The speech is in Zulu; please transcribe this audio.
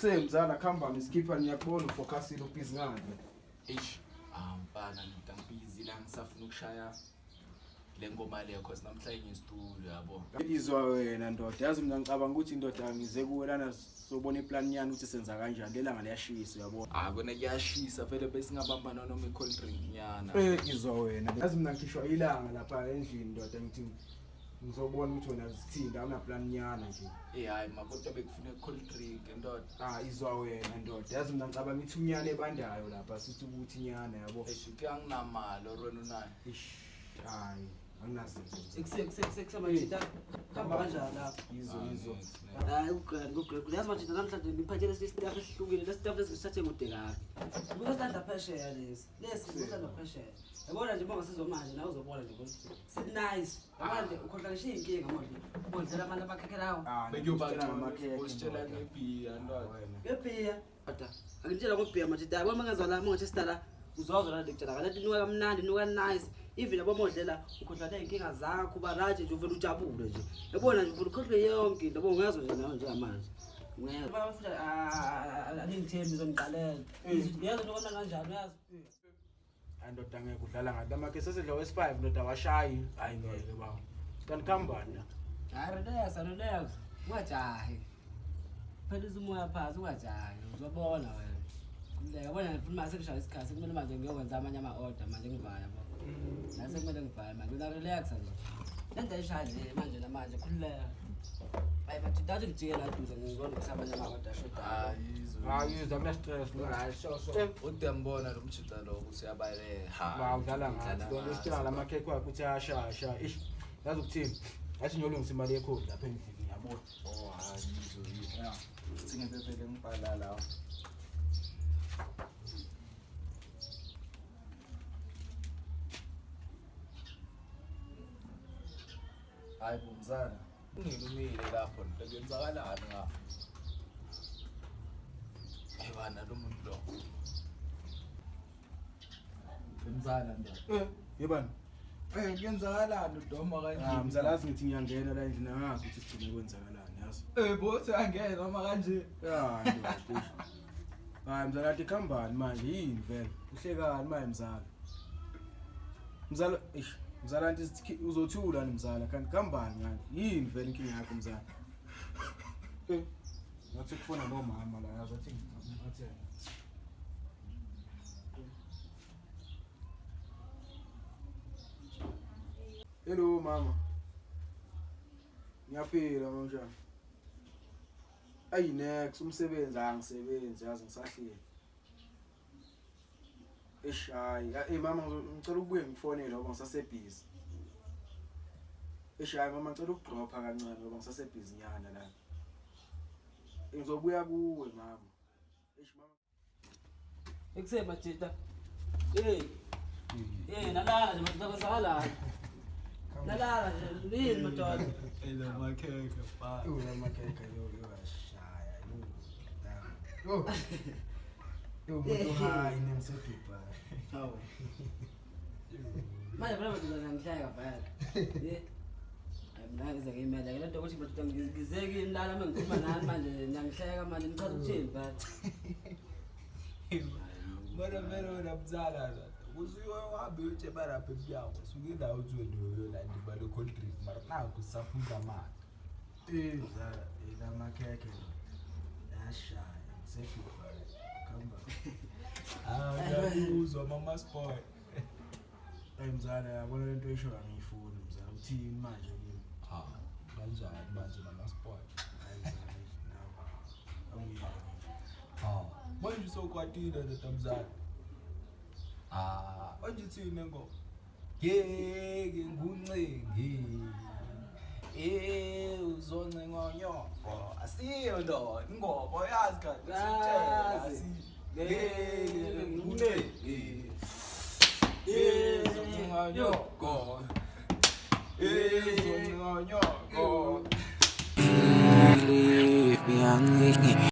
Ekuseni mzala kuhamba nesikhipha ngiyakubona ufocusile ubhizi ngani. Eish, ah mfana ngibhizi la ngisafuna ukushaya le ngoma leyo cause namhlanje ngistudio yabo. Izwa wena ndoda, yazi mina ngicabanga ukuthi indoda ngize kuwe lana sobona iplan yani ukuthi senza kanjani lelanga liyashisa uyabona. Ah kona kuyashisa vele besingabamba noma i-cold drink nyana. Izwa wena. Yazi mina ngikhishwa ilanga lapha endlini ndoda ngithi ngizobona ukuthi wena zithini awuna plan nyana nje. Eh hayi makodwa bekufuna i-cold drink ndoda. Ah izwa wena ndoda, yazi mina ngicabanga ithi unyana ebandayo lapha sithi ukuthi nyana yabo. Eish kuyanginamali or wena unayo. Ish, hayi anginazinto. Ekuseni majita. Hamba kanjani lapha? Yizo yizo. Hayi kugrand kugrand. Yazi majita namhlanje ngiphathele lesi staff esihlukile. Lesi staff lesi ngisithathe kude kabi. Ngikuthanda phesheya lesi. Lesi ngikuthanda phesheya. Yabona nje bonga sizomanje nawe uzobona nje ukuthi si nice. Yabona nje ukhohlwa ngisho inkinga manje. Ubondlela abantu abakhekhelayo. Ah, Bekuyoba ngamakhekhe. usitshela ngebhiya ndoda. Wena. Ngebhiya. Kodwa akintshela ngobhiya majita. Yabona mangezwa la mongathi sidala uzozwa la ndikutshela ngale inuka kamnandi inuka nice. Even yabo modlela ukhohlwa ney'nkinga zakho uba right nje uvele ujabule nje. Yabona nje uvele ukhohlwe yonke into yabo ungezwa nje nawe njengamanje. Ungezwa. Futhi aningithembi ngizoniqalela. Ngiyezwa nje kona kanjani uyazi. Hayi ndoda ngeke udlala ngathi amakhe sesidla wesi-5 ndoda washayi. Hayi ngeke bawo. Kanti khambani la? Hayi relax, relax. Ungajahi. Phelisa umoya phansi ungajahi. Uzobona wena. Khululeka yabona futhi mase kushaya isikhathi kumele manje ngiyokwenza amanye ama-order manje ngivaya yabo. Nase kumele ngivaya manje wena relax nje. Lento ayishaya nje manje namanje khululeka. Hayi bathi dathi ngijike la duze ngizona ukuthi amanye ama-order ashodayo. Hayi izwe. Hayi izwa akuna stress. Right, sure sure. Udiyambona lo mjita lo ukuthi uyabaleka. Ba udlala ngathi. Lo sitshela lamakhekhe wakhe ukuthi ayashaya shaya. Ish. Yazi ukuthini? Yathi ngiyolungisa imali yekhodi lapha endlini yabona. Oh hayi izwe. Yeah. Singevele ngibhala la. Hayi bomzana. Ungilumile lapho nto kuyenzakalani nga? Hey bana lo muntu lo. Mzala ndoda. Yebani. Kuyenzakalani udoma kanje? Ah mzalazi ngithi ngiyangena la endlini angazi ukuthi sigcine kwenzakalani yazi. Bothi angena noma kanje. Ya ndoda. Hayi mzala khambani manje yini vele? Uhlekani manje mzala? Mzala eish mzala anti uzothula ni mzala kanti khambani ngani? Yini vele inkinga yakho mzala? Ngathi kufona nomama la yazi athi ngathi Hello mama. Ngiyaphila mama njani? Ayi next umsebenzi angisebenzi yazi ngisahleli. Eish hayi, eh mama ngicela ukubuye ngifonele ngoba ngisasebhizi. Eish hayi mama ngicela ukudropha kancane ngoba ngisasebhizi nyana la. Ngizobuya kuwe mama. Eish mama. Ekuseni majita. Hey. Hey nalala nje majita kwenzakalani? Nalala nje yini madoda? Ela makhekhe ba. Yo lamakhekhe yo yo ashaya yo. Yo. Yo muntu hayi ngiseDubai. Hawu. Manje phela madoda ngihleka vele. Ye. Hayi mina ngize ngiyimele le nto ukuthi madoda ngize kini lana uma ngikhuluma nani manje niyangihleka manje nichaza ukuthini vele. Mara vele wena mzala la. Usuye wahambe uyotsheba lapha emnyango. Suke indawo uthi wena uyolanda imali ye-cold drink mara nakho sisaphumula amanzi. Mzala lamakhekhe ashaya ngiseDubai. Khamba. Ah, ngiyakuzwa mama boy. Hayi mzala yabona lento oyisho angiyifuni mzala uthini manje kimi? Ha, kanjani manje mama boy? Hayi mzala nawe. Awungiyeki. Ha, manje usowukwatile ndoda mzala. Ah, manje uthini ngoma? Ngeke nguncengi. Uzoncengwa nyoko. Asiyo ndoda, ingoma uyazi kanti sitshela Yazi. Ngeke nguncengi. Uzoncengwa nyoko. Uzoncengwa nyoko.